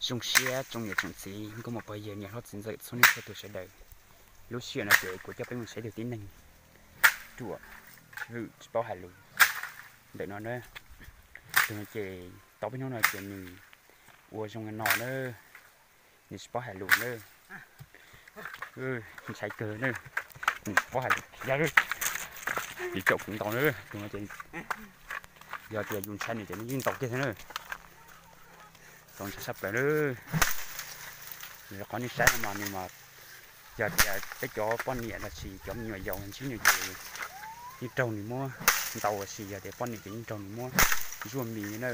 Zoo siab tsoom niam tsoom txiv nkauj muam pog yawg niam hlob txiv ntxawm txhua leej txhua tus sawv daws. Lub sij hawm no ces kuv coj peb mus saib tus tib neeg ruam, hwj tsis paub hais lus ntawm no na. Tus no ces tau peb hnub no ces nws ua zoo no na, nws tsis paub hais lus na. Ntshai kawg na, nws tsis paub hais lus khiav, nws caum kuv ntaus na. Tus no ces yog tias yus ntshai nws ces nws yeej ntaus kiag thiab na. Txaus ntshai tshaj plaws na. Nws qhov nej saib no mas nws mas, yog tias peb cov poj niam los sis cov me nyuam yaus ntsib nws ces yeej raug nws muab ntaus, los sis yog tias poj niam ces yeej raug nws muab zuaj mis na.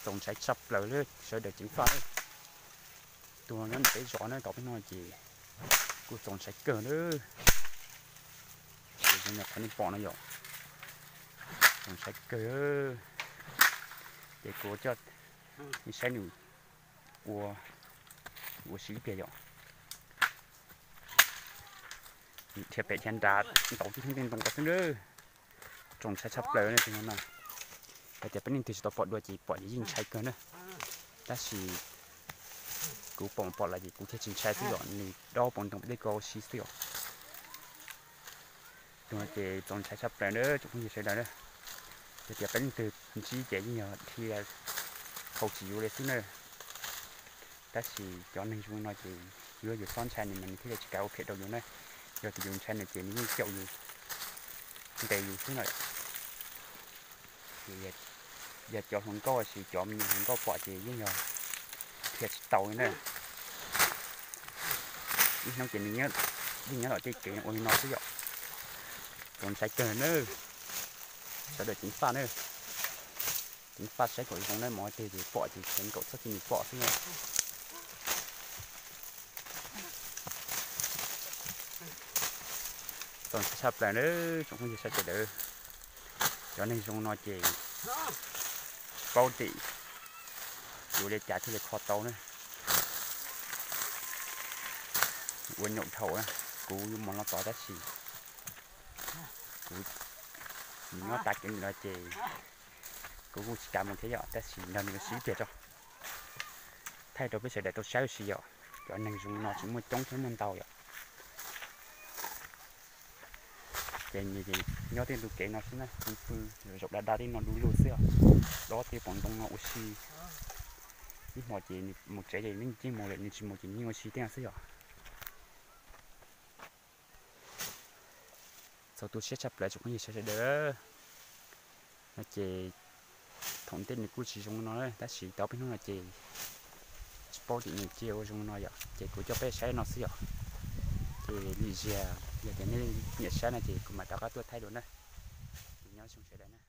Txaus ntshai tshaj plaws li, sawv daws ceev faj li. Tus no nyob ntawm peb zos na, tau peb hnub no ces kuj txaus ntshai kawg na. Zoo li qhov nej pom no yom, txaus ntshai kawg. Ces kuv coj nej saib nws ua, ua si ib pliag yom. Nws dhia pem dhia nrad ntaus tib thoob tej ntoo ko xwb na. Txaus ntshai tshaj plaws na tus no na. Yog tias peb leej twg tsis tau pom dua ces pom ces yeej ntshai kawg na. Tab sis kuv pom pom lawm ces kuv thiaj tsis ntshai xwb yom, nws dob pob ntoo pem tej ko ua si xwb yom. Tus no ces txaus ntshai tshaj plaws na tsoom phooj ywg sawv daws na. Yog tias peb leej twg ntsib ces yeej yog dhia haus tsis yuav li xwb na. Tab sis cov neeg zoo no ces yuav yus txhob ntshai nws mas nws thiaj li tsis kam ua phem rau yus na. Yog tias yus ntshai nws ces nws yeej caum yus, ntes yus xwb na. Ces yog cov hluas nkauj los sis cov me nyuam hluas nkauj pom ces yeej yog dhia tsis tau li na. Ib hnub ces nws yeej nyob tom tej kev ua li no xwb yom. Txaus ntshai kawg na. Sawv daws ceev faj na. Ceev faj saib kom zoo na, mus ua teg ces pom ces ceev kom txhob cia nws pom xwb na. Txaus ntshai tshaj plaws na tsoom phooj ywg sawv daws. Cov neeg zoo no ces tsis paub tim yuav li cas thiaj li kho tau na. Ua nyuam dhau na, kuv yuav mus no tod tab sis kuv nyob tav kev ntawm no ces kuv kuj tsis kam mus thiab yom, tab sis nrog nws ua si ib pliag tso. Thaij rau peb sawv daws tau saib ua si yom, cov neeg zoo no tseem muaj coob thiab muaj ntau yom. Ces nws nyob tej ntug kev no xwb na, pw pw zaum dab dab tej no du lug xwb os. Dob tej pob ntoo no ua si. Ib hmo ces nws mus tsev ces nws yeej mus lawm, nws tsis mus ces nws yeej ua si tej no xwb yom. Txaus tu siab tshaj plaws tsoom phooj ywg sawv daws. No ces thaum ntej nws kuj tsis zoo no na, tab sis tau peb hnub no ces tsis paub tim nws cia ua zoo no yom, ces kuv coj peb saib no xwb yom. Ces lim ziag yog tias nej nyiam saib no ces kuv mam rov qab tuaj thaij dua na. Nyob zoo sawv daws na.